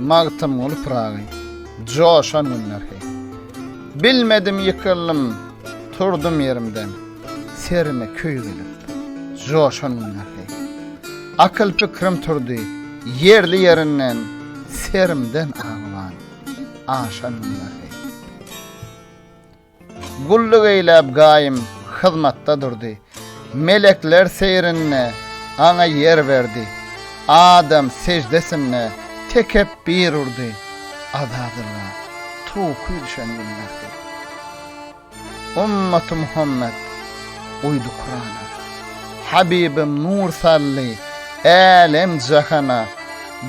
Magtymguly Pyragy, Joşan günler heý. Bilmedim ýykyldym, turdum ýerimden, Serime köý gelip, joşan günler heý. Akyl-pikrim turdy ýerli-ýerinden, Serimden aglan, aşan günler heý. Gulluk eýläp gaýym hyzmatda durdy. Melekler seýrinde aňa ýer berdi. Adam seždesinde tekepbir urdy. Azazylla towky düşen günlerdi. Ummaty Muhammet uýdy Kurana. Habibim nur saldy älem-jahana.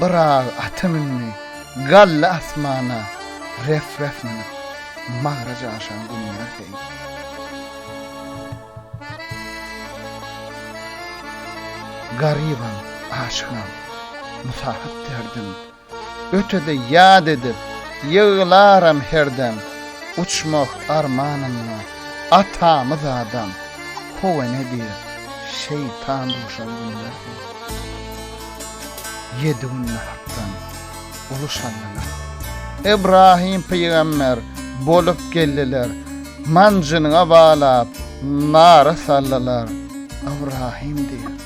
Byrag ata mündi, galdy asmana. Ref-ref münüp, Magraj aşan günler heý. Garybam, aşygam, musahyp derdim, Ötede ýat edip, ýyglaram her dem, Uçmah armanynda atamyz adam, How ene diýr, şeýtan duşan günler heý. Ýedi günde Hakdan Uly şanlylar. Ybrahym pygamber bolup geldiler, Manjynyňa balap, nara saldylar. Ybrahym diýip,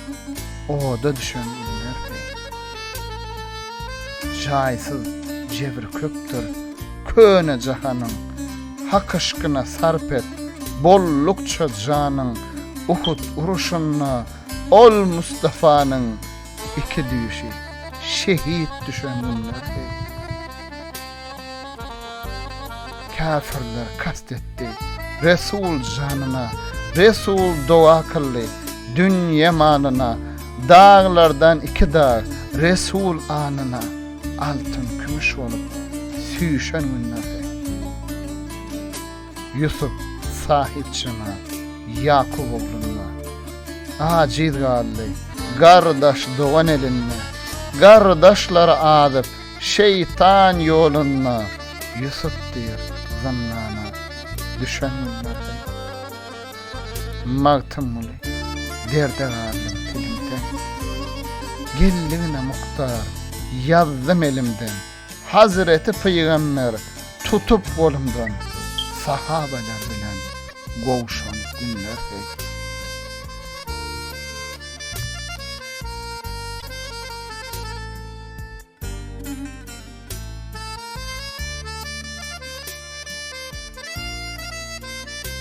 oda düşen günler heý. Jaýsyz jebri köpdür köne jahanyň, Hak yşkyna sarp et bollukça janyň, Uhud uruşynda ol Mustafanyň Iki düýşi şehit düşen günler heý. Käfirler kast etdi Resul janyna, Resul doga kyldy dünýe malyna, Daglardan iki dag Resul anyna, Altyn-kümüş bolup süýşen günler heý. Ýusup sahypjana Ýakup oglunda, Ajyz galdy, gardaş dogan elinde, Gardaşlary azyp, şeýtan ýolunda, Ýusup diýr zyndana düşen günlerde. Magtymguly, derde galdym telimden, Geldigine mukdar ýazdym elimden. Hazreti Pygamber tutup golumdan sahabalar bilen gowşan günler heý.